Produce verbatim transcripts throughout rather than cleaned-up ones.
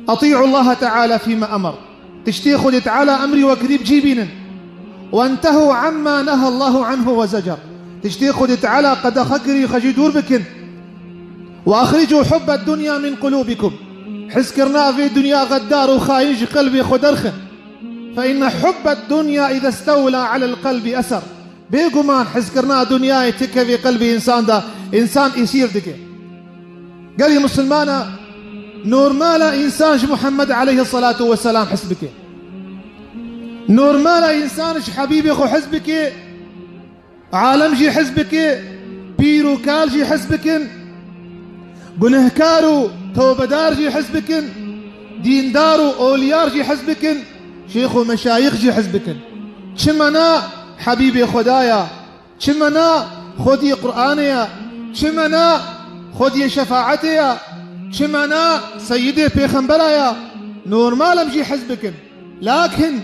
أطيعوا الله تعالى فيما أمر. Tiştê Xwedê Teala emrî we kirî bi cî bînin. وانتهوا عما نهى الله عنه وزجر. Tiştê Xwedê Teala qedexe kirî xwe jî dûr bikin. وأخرجوا حب الدنيا من قلوبكم. Hizkirina vê dinya xeddar û xayîn ji qelbê xwe derxin. فإن حب الدنيا إذا استولى على القلب أسر. Bêguman hizkirina dinyayê têkevê qelbê însan de, însan esîr dike. Gelî misilmana, normal e însan ji Muhammed aleyhisselatu vesselam his bike. Normal e însan ji Habîbê xwe his bike, alem jî his bike, pîr û kal jî his bikin, gunehkar û tewbedar jî his bikin, dîndar û oliyar jî his bikin, şêx û meşayîx jî his bikin. Çima na Habîbê Xweda ya? Çima na Xwediyê Qur'anê ya? Çima na Xwediyê şefaetê ya? Çima na Seyidê Pêxembera ya? Normal em jî hez bikin. Lakin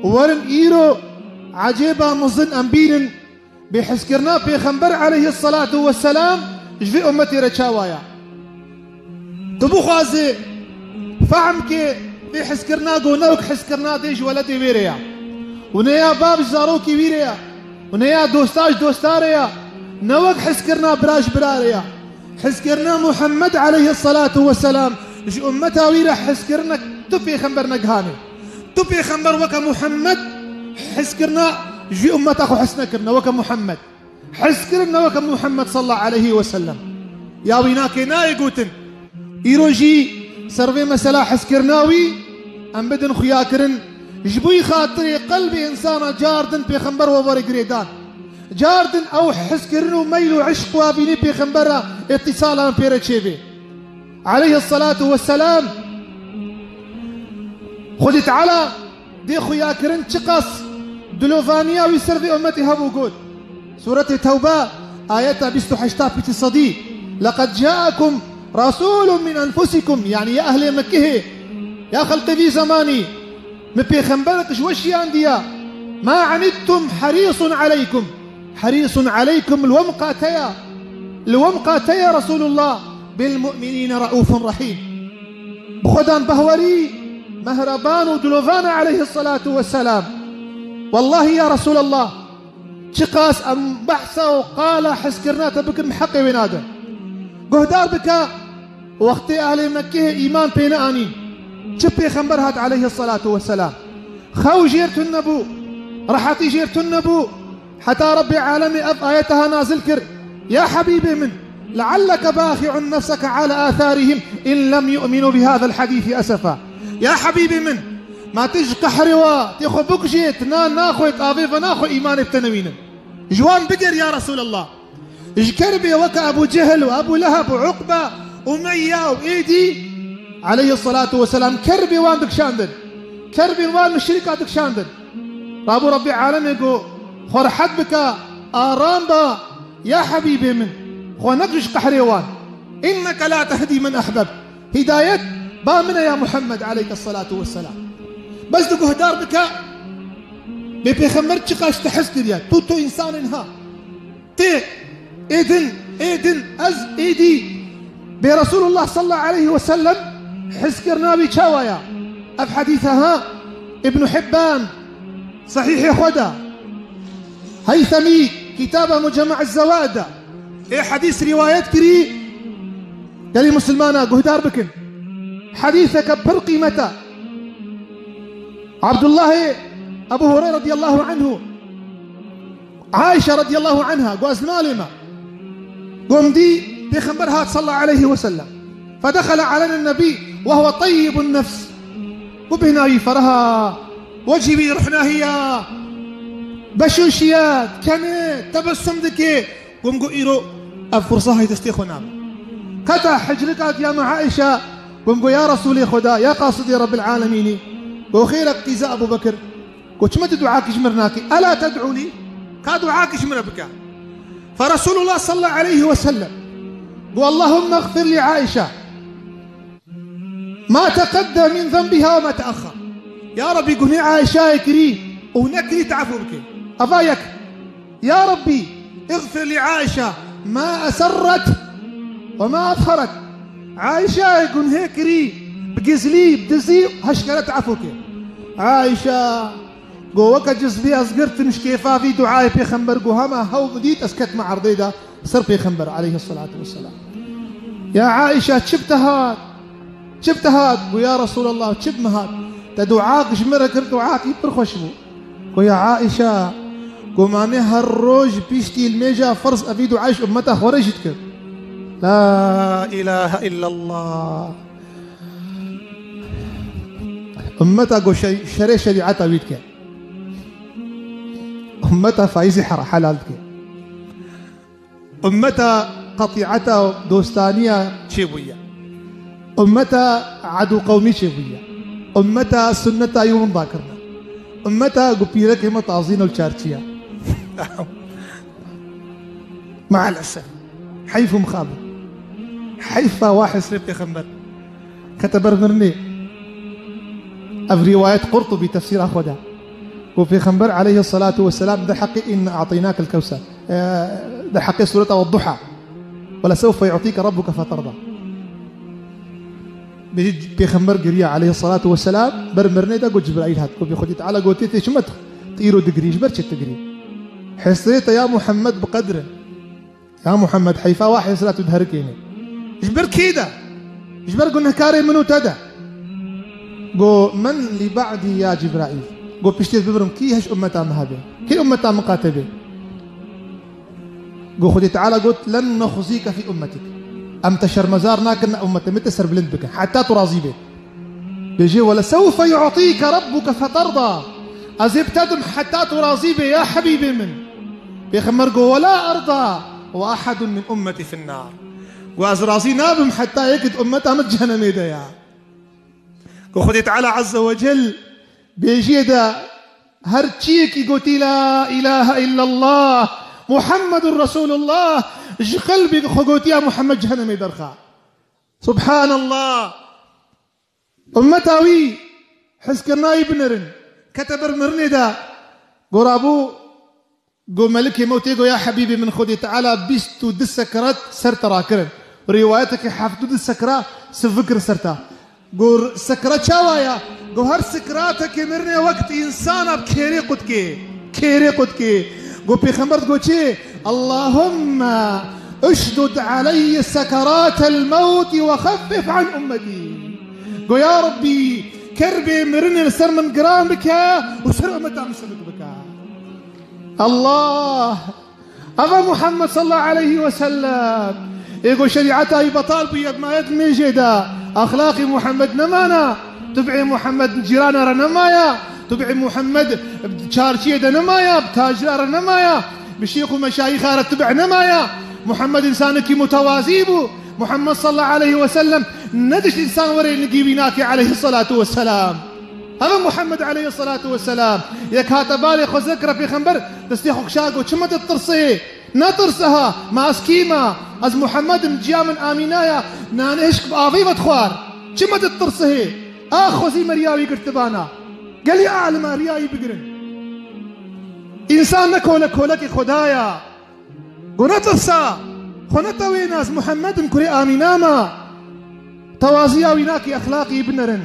werin îro ecêba mezin em bînin, bêhizkirina Pêxember aleyhisselatu vesselam ji vê ummetê re çawa ya? Tu bixwazî fehm kê vê hizkirina ku ne wek hizkirina dê ji weledê wê re ya. Û ne ya bav ji zarokê wî re ya. Û ne ya dosta ji dosta re ya. Ne wek hizkirina bira ji bira re ya. Hizkirina Muhammed aleyhisselatu vesselam ji ummeta wî re hizkirinek tu pêxember negihanê. Tu pêxember weke Muhammed hizkirina ji ummeta xwe his nekirine weke Muhammed. Hizkirin ne weke Muhammed sallallahu aleyhi ve sellem. Ya wî nakê nayê gotin. Îro jî ser vê mesela hizkirina wî em bidin xuyakirin. Ji bo xatirê qelbê însana cardin pêxember we were girêdan. Cardin ew hizkirin û meyl û işq û avînî pêxember re îtîsala em pê re çêbê. Aleyhisselatu vesselam. Xwedî Teala dê xuyakirin çiqas dilovaniya wî ser vê ummetê hebû got. Sûretê Tewbe, ayeta bîst û heşta pîtî sedî. لقد جاءكم رسول من أنفسكم، yanî ya ehlê Mekkehê, ya xelqê vî zemanî, min pêxemberek ji we şiyandiya. ما عنتم حريص عليكم. حريص عليكم li we miqate ya. Li we miqate ya Resulullah. بالمؤمنين رءوف رحيم. Bi xwedan behwerî, mehreban û dilovan e aleyhisselatu vesselam. Wellahî ya Resulallah, çiqas em behsa û qala hizkirina te bikin, min heqê wê nade. Guhdar bike, wextê ehlê Mekkehê îman pê neanîn, çi pêxember hat aleyhisselatu vesselam. Xew jêr tune bû, rehetî jêr tune bû. Heta Rebbê alemê ev ayeta ha nazil kir: Ya Habîbê min, لعلك باخع نفسك على آثارهم إن لم يؤمنوا بهذا الحديث أسفا. Ya Habîbê min, ma tu ji qehrê wa tê xwe bikujê, tu na naxwê, tu avê ve naxwe îmanê bi te newînin. Ji wan biger ya Resulallah. Ji kerbê weke Ebû Cehil û Ebû Leheb û Uqbe, Umeyya û êdî, aleyhisselatu vesselam, kerbê wan dikişandin. Kerbên wan müşrika dikişandin. Rabû Rebbê alemê got, xwe rehet bike, aram be, ya Habîbê min, xwe nekij ji qehrê wan. إنك لا تهدي من أحببت. Hîdayet ba min e ya Muhammed aleyhisselatu vesselam. Bes tu guhdar bike, bê pêxember çiqas te hez kiriye. Tu, tu însanên ha. Tê, êdin, êdin, ez êdî. Bê Resulullah sallallahu aleyhi ve sellem hizkirina wî çawa ya? Ev hedîse ha, Ibn Hibban, Sahîhê xwe de, Heysemî, Kitaba Mucemma Zewaid de, ê hedîs rîwayet kirî, gelî misilmana guhdar bikin. Hedîseke pir qîmet e. Abdullahê Ebu Hureyre radiyallahu anhu, Aişe radiyallahu anha, got, ez li malê me. Got, min dî Pêxember hat sallallahu aleyhi ve sellem. فدخل علينا النبي وهو طيب النفس. Got, bêhna wî ferah e, wecî wî ruhnahiya, beşûşiya, dikene, tebessum dike. Got, min got, îro ev fursa hay destê xwe nabe. Keta hicrika diya me Aişe, got, min got, ya Resûlê Xweda, ya qasidê Rebbil Alemînî. Got, xêr e, qîza Ebu Bekir. Got, çima tu duakî ji min re nakî? ألا تدعو لي؟ Ka duakî ji min re bike. فرسول الله صلى الله عليه وسلم. Got, اللهم اغفر لعائشة ما تقدم من ذنبها وما تأخر. Ya Rabbî, gunê Aişayê kirî û nekirî, te efû bike. Eva yek. Ya Rabbî, اغفر لعائشة ما أسرت وما أظهرت. Aişayê gunhê kirî, bi Gizlî, bi dizî, heşkere te efû kir. Aîşe, go weke cizvî ez girtim ji kêfa vî duayê pêxember, go hema hew min dît ez ketime erdê de ser pêxember aleyhisselatu vesselam. Ya Aîşe, çi bi te hat? Çi bi te hat? Go ya Resulallah, çi bi min hat? Te duak ji min re kir, duakî pir xweş bû. Go ya Aîşe, go manê her roj piştî li mêja ferz evî duayê ji ummeta xwe re jî dikir. La ilahe illallah. Ummeta go şe-, şerê şerîeta wî dike. Ummeta faîzê her-, helal dike. Ummeta qetîeta dostaniya çêbûye. Ummeta edû qewmî çêbûye. Ummeta sunneta yû winda kirine. Ummeta go pîrekê me tazîn û çarçiya. Maalesef. Heyf û mixabin. Heyfa wa hesrê pêxember. Kete ber mirinê. Ev rîwayet Qurtubî tefsîra xwe de. Û pêxember aleyhisselatu vesselam di heqê inna a'teynakel kewser. E, di heqê sureta Wedduha. Wela sewfe yu'tîke rabbuke feterda. Bêjî pêxember giriya aleyhisselatu vesselam, ber mirinê de got Cibraîl hat. Got, Xwedî Teala gotiye, tê çi me tu îro digirî, ji ber çi digirî? Hesrê te ya Muhammed bi qedr e. Ya Muhammed, heyfa wa hesra tu diherikênî. Ji ber kê de? Ji ber gunehkarê min û te de. Go, men li ba'dî ya Cibraîl. Go, piştî ez bimirim, kî heş ummeta min hebe? Kê ummeta min qate be? Go, Xwedê Teala got, len nuxzîke fî ummetik. Em te şermezar nakin, ne ummeta min te serbilind bikin. Heta tu razî be. Bêjê, "Wele sewfe yu'tîke rabbuke feterda." Ez ê bi te dim heta tu razî bê, ya hebîbê min. Pêxember got, "Wela erda we ehedun min ummetî fin nar." Got, "Ez razî nabim heta yek di ummeta min cehennemê de ya." Got, Xwedê Teala Azze ve Cel bêjiyê de her çiyekî gotî, "La ilahe illallah, Muhammedur Resulullah", ji qelbê xwe gotiya Muhammed cehennemê derxa. Subhanallah. Ummeta wî hizkirina wî binerin. Kete ber mirinê de. Go rabû, go melikê mewtê go ya hebîbê min Xwedê Teala bîst û du sekrat ser te rakirin. Rîwayetekê heft û du sekra sivikir ser te. Go sekra çawa ya? Go her sekratekê mirinê wek di însana bi kêrê qutkê. Kêrê qutkê. Go pêxember digo çi? Allahümme uşdud aleyye sekeratel mewti ve xeffif an ummetî. Go ya Rabbî, kerbê mirinê li ser min giran bike û ser ummeta min sivik bike. Allah! Eva Muhammed sallallahu aleyhi ve sellem. Ê go şerîeta wî betal bûye, bi maye di mêjê de. Axlaqî Muhammed nemana. Tub'ê Muhammed cîrana re nemaya. Tub'ê Muhammed çarçiyê de nemaya, bi tacira re nemaya. Bi şêx û meşayîxa re tub'e nemaya. Muhammed însanekî mutewazî bû. Muhammed sallallahu aleyhi ve sellem nedişt însan were nigî wî nakê aleyhissalatu vesselam. Eva Muhammed aleyhissalatu vesselam yek hate balê xwe zikre pêxember destê xwe kişa got, çima ditirsê? Netirse ha, ma ez kî me? Ez Muhammed im, ciya min Amîna ya, nanê hişk bi avê vedixwar. Çima ditirsihê? Ax xwezî me riya wî girtibana. Gelî alima riya wî bigirin. Însan ne kolek, kolekê Xweda ya. Go netirsa, xwe netewêne, ez Muhammed im, kurê Amîna me. Tewaziya wî nakî, exlaqî binerin.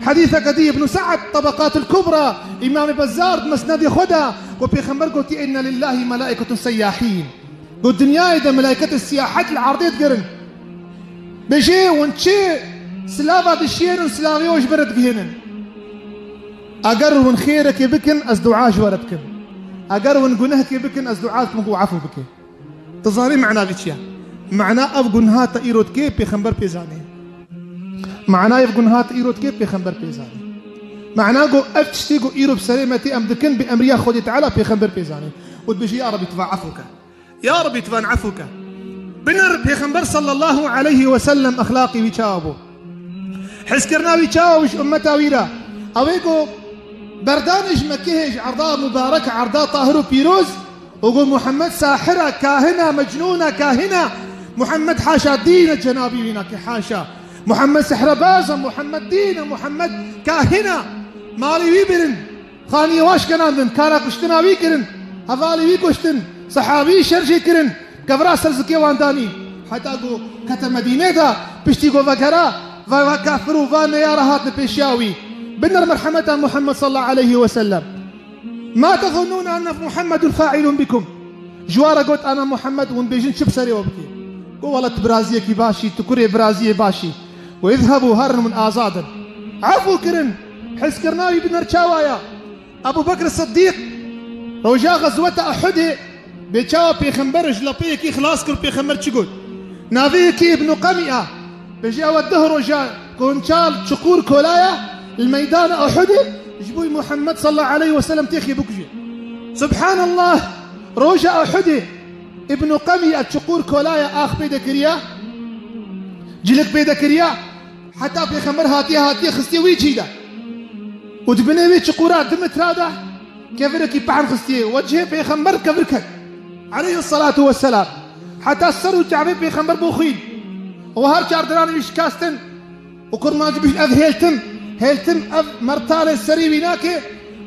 Hedîseke dî Ibn Sa'd, Tabaqatul Kubra, Îmamê Bezzar di Mesnedê xwe de, go pêxember gotî, "Inne lillahi melaiketun seyyahîn." Go dinyayê de melaiketê siyahet li erdê digerin. Bêjê, hûn çi silava dişiyênin, silavê we ji ber digihênin. Eger hûn xêrekê bikin, ez dua ji we re dikim. Eger hûn gunehkê bikin, ez dua dikim ku efû bike. Tu zanî mena vî çi ye? Mena ev gunha te îro dikê, pêxember pê zanî. Mena ev gunha te îro dikê, pêxember pê zanî. Mena go ev tiştî go îro bi serê me tê em dikin, bi emriya Xwedê Teala pêxember pê zanî. Û dibêjî, "Ya Rebî, tu van efû ke. Ya Rebî, tu van efû ke." Binir pêxember sallallahu aleyhi ve sellem exlaqî wî çawa bû? Hizkirina wî çawa bû ji ummeta wî re? Ew ê go berdanê ji Mekkehê, ji erda mubarek, erda tahir û pîroz, û go Muhammed sahira, kahina, mecnûna, kahina. Muhammed haşa dîne cenabî wî nakê, haşa. Muhammed sihrebaza, Muhammed dîne, Muhammed kahina. Malê wî birin. Xaniyê wa şikenandin, kara kuştina wî kirin, hevalê wî kuştin, sehabî şer jê kirin, kevra ser zikê wan danî. Heta ku kete Medînê de, piştî ku vegera, Va, va kafir û va neyara hatine pêşiya wî. Binir merhemeta Muhammed sallallahu aleyhi ve sellem. "Ma tezunnûne enne Muhammedun failun bikum?" Ji wa re got, "Ana Muhammed, hûn bêjin çi bi serê we bike?" Got, "Wela tu biraziyekî baş î, tu kurê biraziyê baş î." Got, "Izhebû, herin, hûn azad in." Efû kirin. Hizkirina wî binir çawa ya? Ebû Bekr Siddîq, roja xezweta Uhudê, bê çawa pêxember ji lepeyekî xilas kir, pêxember çi got? Navê yekê Îbnû Qemî'a, bêje ew deh roja konçal, çuqûr, kolaya, li meydana Uhudê, ji bo Muhammed sallallahu aleyhi ve sellem têxê bikuje. Subhanallah, roja Uhudê, Îbnû Qemî'a çuqûr, kolaya, ax pê de kiriya, cilik pê de kiriya, heta pêxember hatiye, hatiye xistiye wî cî de. Û di binê wê çuqûra di metra de kevirekî pehn xistiye. Wecihê pêxember kevir ket. Aleyhissalatu vesselam. Heta ser û çavê pêxember bû xwîn. Û her çar diranê wî şikestin. Û kurmanc bî ev hêltin. Hêltin ev mertalê serî wî nake.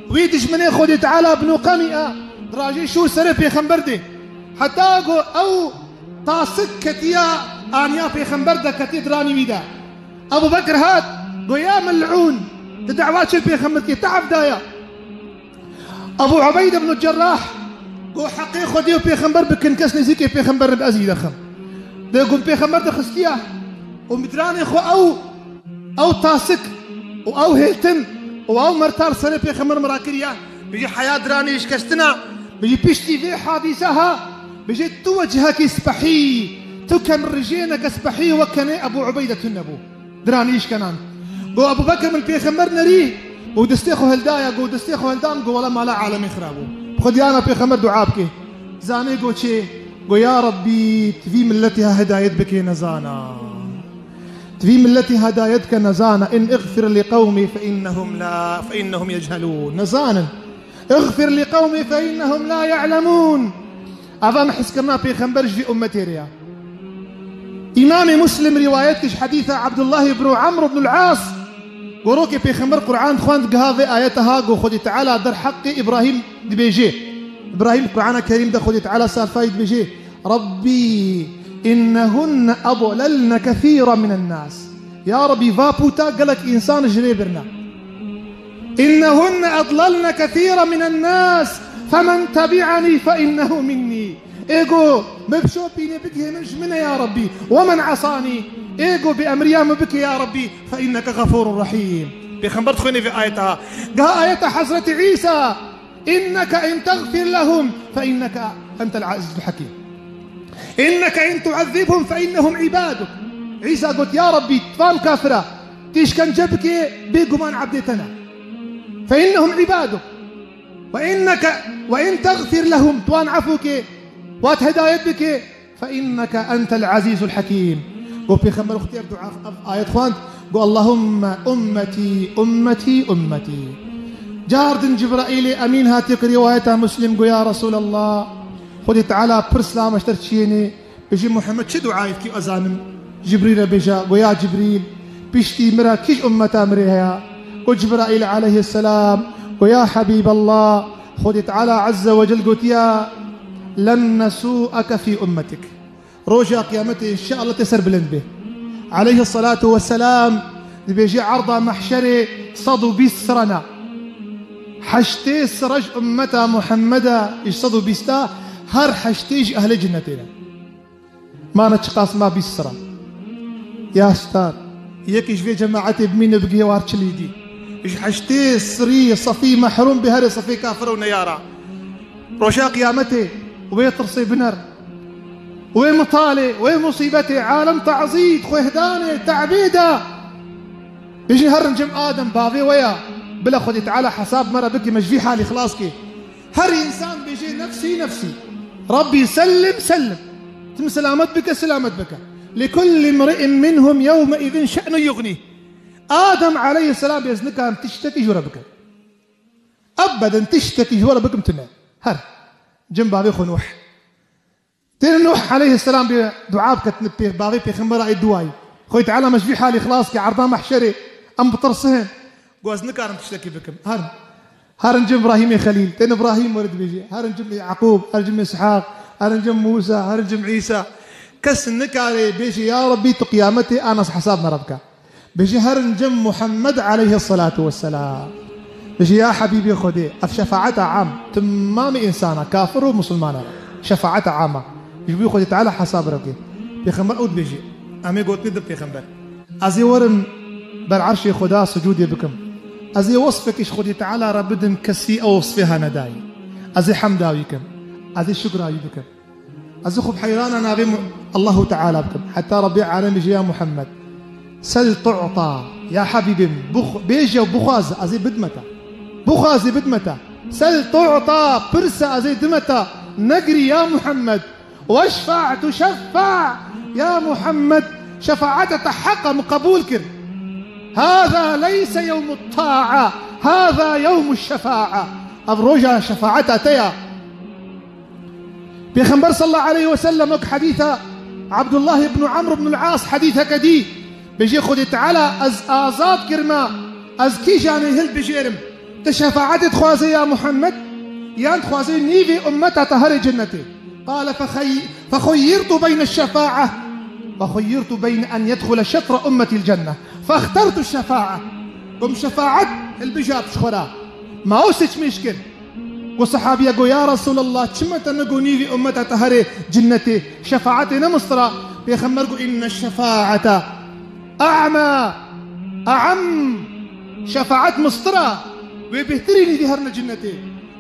Wî dijminê Xwedê Teala Bnû Qemî'a dirajê şûr serê pêxember dê. Heta ku ew tasik ketiya aniya pêxember de, ketiye diranî wî de. Ebû Bekr hat, got, "Ya mel'ûn, tu da'wa çi pêxember kê, tu evdaya." Ebû Ubeyde bin Cerrah got, "Heqê Xwedê û pêxember bikin, kes nêzîkê pêxember nebe, ez jî dexim." Dê got, pêxember dixistiya û bi diranê xwe ew, ew tasik û ew hêltin û ew mertal serê pêxember mira kiriya. Bijî heya diranê şikestina, bijî piştî vê hadîse ha, bijî tu wecihekî spehî, tu ken rijêneke spehî wek kenê Ebû Ubeyde tune bû. Diranî şikenan. Got, Ebû Bekir min pêxember nerî û destê xwe hildaya, got, destê xwe hildan, got, wela mala alemê xirab bû. Xwediyana pêxember dua bike. Zanê got çê? Got, ya Rabbî, tu vî milletê ha hidayet bike nezana. Tu vî milletê hidayet ke nezana. In iğfir li qewmî fe innehum la, fe innehum yechelûn. Nezanin. Iğfir li qewmî fe innehum la ya'lemûn. Ava em hizkirina pêxember ji vî ummetê re ya. Îmamê Muslim rîwayet kir ji hedîsa Abdullah ibn Amr ibn al-As. Gorokê pêxember Qur'an dixwend, giha vê ayeta ha, got Xwedê Teala derheqê Îbrahîm dibêje. Îbrahîm Qur'ana Kerîm de Xwedê Teala safayî dibêje, Rabbî innehunne adlalne kethîran minen nas. Ya Rabbî, va pûta gelek însan ji rê birine. Innehunne adlalne kethîran minen nas, femen tebi'enî fe innehu minnî. Ê go, me bişopîne, bigihê min ji min e ya Rabbî. Wemen asanî. Ê go, bêemriya min bike ya Rabbî, fe inneke xefûrun rehîm. Pêxember dixwêne vê ayeta. Giha ayeta Hezretî Îsa. Inneke in teğfir lehum fe inneke entel azîzul hekîm. Inneke in tu'ezzibhum fe innehum ibaduk. Îsa got, ya Rabbî, van kafira, tu îşkence bike, bêguman ebdê te ne. Fe innehum ibaduk. Ve inneke, ve in teğfir lehum, tu wan efû ke, wat hidayet bike, fe inneke entel azîzul hekîm. Got pêxember wextî ev dua, ev ayet xwend, got, Allahumme ummetî, ummetî, ummetî. Car din Cibraîlê Emîn hatiye kir, rîwayeta Muslim, got, ya Resûlallah, Xwedê Teala pir silama ji te re çiyêne, bêje, Muhammed çi duayê dikî ez zanim? Cibrîl re bêje, got, ya Cibrîl, piştî min re kî ji ummeta min re heye? Got Cibraîl aleyhisselam, got, ya Habîballah, Xwedê Teala Azze ve Cel gotiye, len nesû'eke fî ummetik. Roja Qiyametê înşeallah tê serbilind bê. Aleyhisselatu vesselam dibêje, erda mehşerê sed û bîst sira ne. Heştê sira ji ummeta Muhammeda, ji sed û bîsta, her heştê ji ehlê cinnetê ne. Mane çiqas ma? Bîst sira. Ya star. Yekî ji vê cemaetê bimîne bigihê war çilî dî. Ji heştê sirî sefî mehrum bê, herê sefê kafir û neyara. Roja Qiyametê wê tirsê biner. Wê mitalê, wê musîbetê, alem tazî, xwehdanê, te'bê de. Bêjin herin cem Adem, bavê we ya. Bila Xwedê Teala hesab me re bike, me ji vî halî xilas ke. Her însan bêje, nefsî, nefsî. Rabbî sellim, sellim. Tim selamet bike, selamet bike. Likulli mri'in minhum yewmeîzin şe'nun yugnîh. Adem aleyhisselam bê, ez nikarim tiştekî ji we re bikim. Ebeden tiştekî ji we re bikim tune. Her. Cem bavê xwe Nuh. Têne Nuh aleyhisselam bê dua bike, tine pê-, bavê pêxembera ê duayî. Xwedê Teala me ji vî halî xilas ke, erda mehşerê em bitirsin. Got, ez nikarim tiştekî bikim. Herin. Herin cem Îbrahîmê Xelîl. Tên Îbrahîm were dibêje. Herin cem Yaqûb, herin cem Îshaq, herin cem Mûsa, herin cem Îsa. Kes nikare bêje, ya Rabbî, tu qiyametê ana hesab me re bike. Bêjî herin cem Muhammed aleyhisselatu vesselam. Bêjî ya Habîbê Xwedê, ev şefaeta am, timamê însana, kafir û musulmana re. Şefaeta ama. Ji bo Xwedê Teala hesab re bike. Pêxember ew dibêjî, em ê gotinê din pêxember. Ez ê werim ber erşê Xweda sucûdê bikim. Ez ê wesfekî ji Xwedê Teala re bidim kesî ew wesfê ha nedayî. Ez ê hemda wî kim. Ez ê şukra wî bikim. Ez ê xwe bi heyrana navê Mu-, Allahu Teala bikim. Heta Rabbê Alem bêje ya Muhammed. Sel tu'ta. Ya Habîbê min, bix-, bêje û bixwaze, ez ê bidime te. Bixwaze bidime te. Sel tu'ta, pirse, ez ê dime te. Negirî ya Muhammed. Weşfa' tuşeffa'. Ya Muhammed, şefaeta te heq e, min qebûl kir. Hâzâ leyse yewmut ta'a, hâzâ yewmuş şefa'a. Ev roja şefaeta te ya. Pêxember sallallahu aleyhi ve sellem wek hedîsa Abdullah ibn Amr ibn al-As hedîseke dî. Bêjê Xwedê Teala ez azad kirime, ez kîjanê hildibijêrim. Ti şefaetê dixwazê ya Muhammed, yan dixwazê nîvê ummeta te herê cennetê? Qale fexey-, fexuyyirtu beyne şefa'a ve xuyyirtu beyne en yedxule şetre ummetil cenne. Fextertu şefa'a. Gom şefaet hilbijart ji xwe ra. Ma ew seçmêj kir. Got sehabiya, got, "Ya Resulallah, çima te nigot nîvî ummeta te herê cinnetê? Şefaetê ne mistira?" Pêxember got, "Inne şefaete a'ma, a'am." Şefaet mistira, wê bêhtirî nîvî herine cinnetê.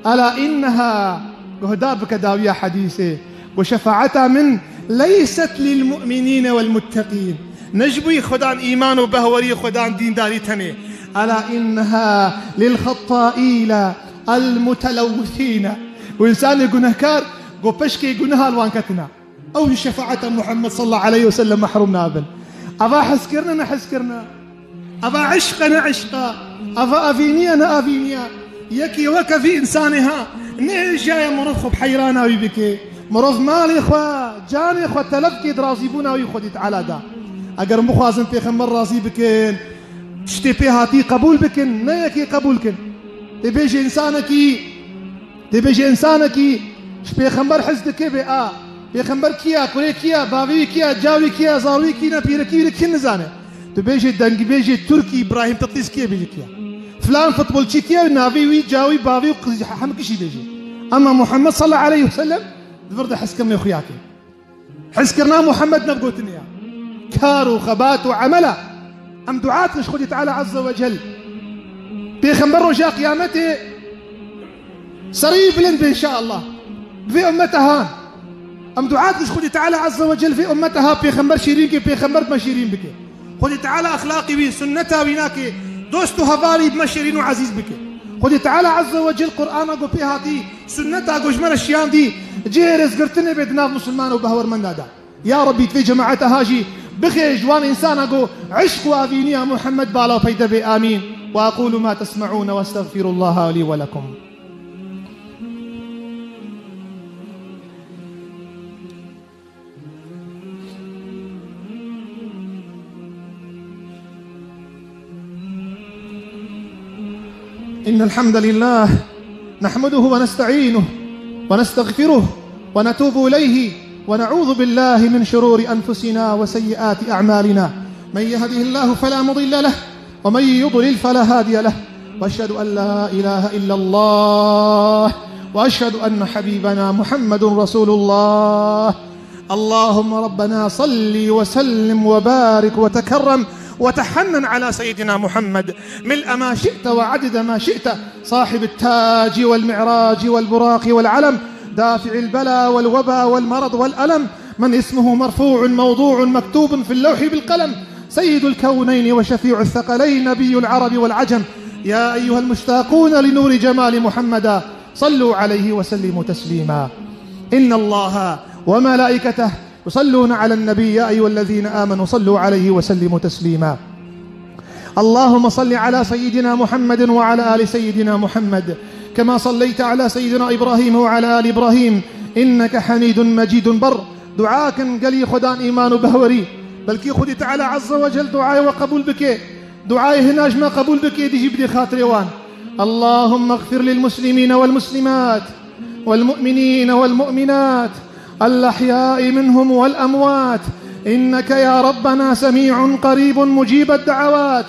Ela inneha, guhdar bike dawiya hedîsê. Got, "Şefaeta min leyset lil mu'minîne wel mutteqîn." Ne ji bo xwedan îman û behwerî xwedan dîndarî tenê. Ela inneha lil xettâîle el mutelewwithîne. Û însanê gunehkar, got, peşkê guneha li wan ketine. Ew ji şefaeta Muhammed sallallahu aleyhi ve sellem mehrûm nabin. Eva hezkirine, ne hezkirine. Eva eşq e, ne eşq e. Eva evînî ye, ne evînî ye. Yekî weke vî însanê ha, nehêjiyaye mirov xwe bi heyrana wî bike. Mirov malê xwe, canê xwe telef bike di razîbûna wî Xwedî Teala de. Eger em bixwazin Pêxember razî bikin, tiştê pê hatî qebûl bikin, ne yekê qebûl kin. Tê bêjê însanekî Dê bêje însanekî ji pêxember hez dike bê a, pêxember kî ya, kurê kî ya, bavê wî kî ya, cawî kî ya, zarwî kî ne, pîrekî wî kî nizane. Tu bêjê dengî bêjê Turkî Îbrahîm Tetlîs kî ye, bêjê kî ya. Filan futbolçî kî ye, navê wî, cawî, bavê û qizî hemû kişî bêjê. Emma Muhammed sallallahu aleyhi ve sellem di vir de hezkirinê xuya kê. Hezkirina Muhammed ne bi gotinê ya. Kar û xebat û emel e. Em dua dikin ji Xwedê Teala Azze ve Cel. Pêxember roja Qiyametê serî bilind be înşaallah. Bi vê ummeta ha. Em dua dikin ji Xwedê Teala Azze ve Cel vê ummeta ha pêxember şîrîn ke, pêxember me şîrîn bike. Xwedê Teala exlaqî wî, sunneta wî nake, dost û hevalî bi me şêrîn û ezîz bike. Xwedê Teala Azze ve Cel Qur'ana ku pê hatî, sunneta ku ji me re şiyandî, cihê rêzgirtinê be di nav misilman û behwermenda de. Ya Rabbî, tu vê cemaeta ha jî bixêj wan însana ku eşq û avîniya Muhammed bala peyde be. Amîn. Ve aqulu ma tesme'ûne ve estexfirullaha lî ve lekum. إن الحمد لله نحمده ونستعينه ونستغفره ونتوب إليه ونعوذ بالله من شرور أنفسنا وسيئات أعمالنا. من يهده الله فلا مضل له ومن يضلل فلا هادي له. وأشهد أن لا إله إلا الله وأشهد أن حبيبنا محمد رسول الله. اللهم ربنا صل وسلم وبارك وتكرم وتحنن على سيدنا محمد ملء ما شئت وعدد ما شئت، صاحب التاج والمعراج والبراق والعلم، دافع البلاء والوبا والمرض والألم، من اسمه مرفوع موضوع مكتوب في اللوح بالقلم، سيد الكونين وشفيع الثقلين نبي العرب والعجم. يا أيها المشتاقون لنور جمال محمد، صلوا عليه وسلموا تسليما. إن الله وملائكته يصلون على النبي، يا أيها الذين آمنوا صلوا عليه وسلموا تسليما. اللهم صل على سيدنا محمد وعلى آل سيدنا محمد، كما صليت على سيدنا إبراهيم وعلى آل إبراهيم، إنك حميد مجيد. Ber dua kin gelî xwedan îman û behwerî. Belkî Xwedî Teala Azze ve Cel duayê we qebûl bike. Duayê hina ji me qebûl bike, dî jî bidê xatirê wan. اللهم اغفر للمسلمين والمسلمات والمؤمنين والمؤمنات الأحياء منهم والأموات إنك يا ربنا سميع قريب مجيب الدعوات.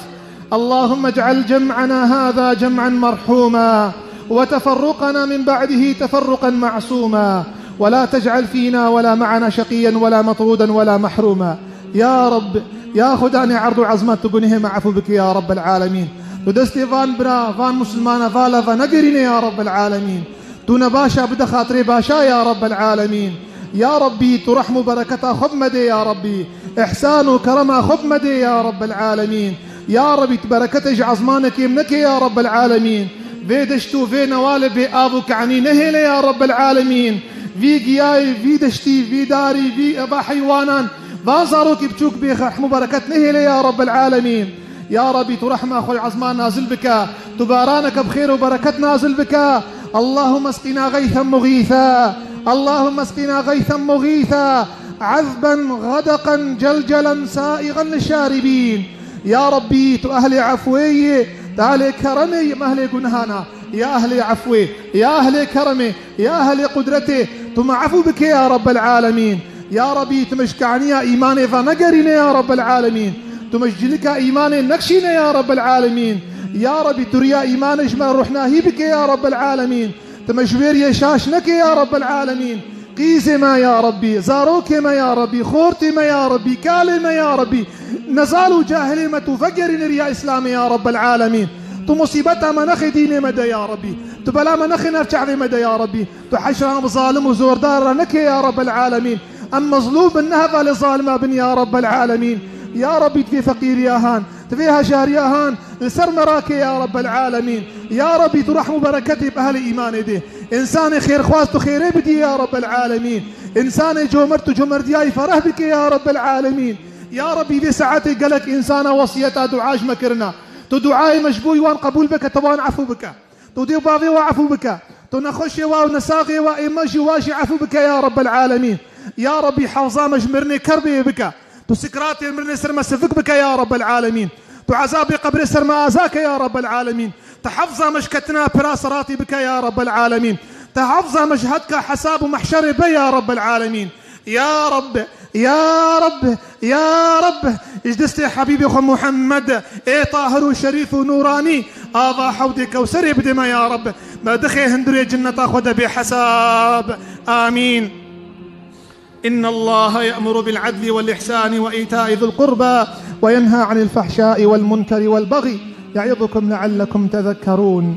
اللهم اجعل جمعنا هذا جمعا مرحوما، وتفرقنا من بعده تفرقا معصوما، ولا تجعل فينا ولا معنا شقيا ولا مطرودا ولا محروما. يا رب، يا خداني عرض عظمة بنهم عفو بك يا رب العالمين. Tu destê van bira, van musulmana, va lava negerîne ya Rabbel Alemîn. Tu nebaşa bide xatirê başa ya Rabbel Alemîn. Ya Rabbî, tu rehm û bereketa xwe bimedê ya Rabbî. Îhsan û kerema xwe bimedê ya Rabbel Alemîn. Ya Rabbî, tu bereketê ji ezmanekê min neke ya Rabbel Alemîn. Vê deşt û vê newalê bê av û kanî nehêle ya Rabbel Alemîn. Vî giyayê, vî deştî, vî darî, vî eva heywanan, van zarokî biçûk bê rehm û bereket nehêle ya Rabbel Alemîn. Ya Rabbî, tu rehma xwe li ezman nazil bike, tu baraneke bi xêr û bereket nazil bike. اللهم اسقنا غيثا مغيثا، اللهم اسقنا غيثا مغيثا، عذبا غدقا جلجلا سائغا للشاربين. Ya Rabbî, tu ehlê efwê yî, tu ehlê keremê yî, em ehlê gunehana. Ya ehlê efwê, ya ehlê keremê, ya ehlê qudretê, tu me efû bike ya Rabbel Alemîn. Ya Rabbî, tu me ji kaniya îmanê ve negerîne ya Rabbel Alemîn. Tu me ji cilika îmanê nekşîne ya Rabbel Alemîn. Ya Rabbî, tu riya îmanê ji me ruhnahî bike ya Rabbel Alemîn. Tu me ji wê riyê şaş neke ya Rabbel Alemîn. Qîzê me ya Rabbî, zarokê me ya Rabbî, xortê me ya Rabbî, kalê me ya Rabbî, nezal û cahilê me tu vegerîne riya Îslamê ya Rabbel Alemîn. Tu musîbeta me nexê dînê me de ya Rabbî. Tu bela me nexê nav çavê me de ya Rabbî. Tu heşra bi zalim û zordar re neke ya Rabbel Alemîn. Em mezlûm bin, ne hevalê zalima bin ya Rabbel Alemîn. Ya Rabbî, tu vê feqîriya han, tu vê hejariya han li ser me rake ya Rabbel Alemîn. Ya Rabbî, tu rehm û bereketê bi ehlê îmanê dê. Însanê xêrxwaz tu xêrê bidî ya Rabbel Alemîn. Însanê comert tu comerdiyayî fereh bike ya Rabbel Alemîn. Ya Rabbî, vê saetê gelek însana wesiyeta dua ji me kirina. Tu duayê me ji bo wan qebûl bike, tu wan efû bike. Tu dê û bavê wa efû bike. Tu nexweşê wa û nesaxê wa ê me jî wa jî efû bike ya Rabbel Alemîn. Ya Rabbî, hefza me ji mirinê kerbê bike. Tu sikratê mirinê ser me sivik bike ya Rabbel Alemîn. Tu ezabê qebrê ser me aza ke ya Rabbel Alemîn. Tu hefza me ji ketina pira siratî bike ya Rabbel Alemîn. Tu hefza me ji hetka hesab û mehşerê be ya Rabbel Alemîn. Ya Reb, ya Reb, ya Reb, ji destê Hebîbê xwe Muhammed, ê tahir û şerîf û nûranî, ava hewdê Kewserê bide me ya Reb. Me dixê hundirê cinneta xwe de bê hesab. Amîn. إن الله يأمر بالعدل والإحسان وإيتاء ذي القربى وينهى عن الفحشاء والمنكر والبغي يعظكم لعلكم تذكرون.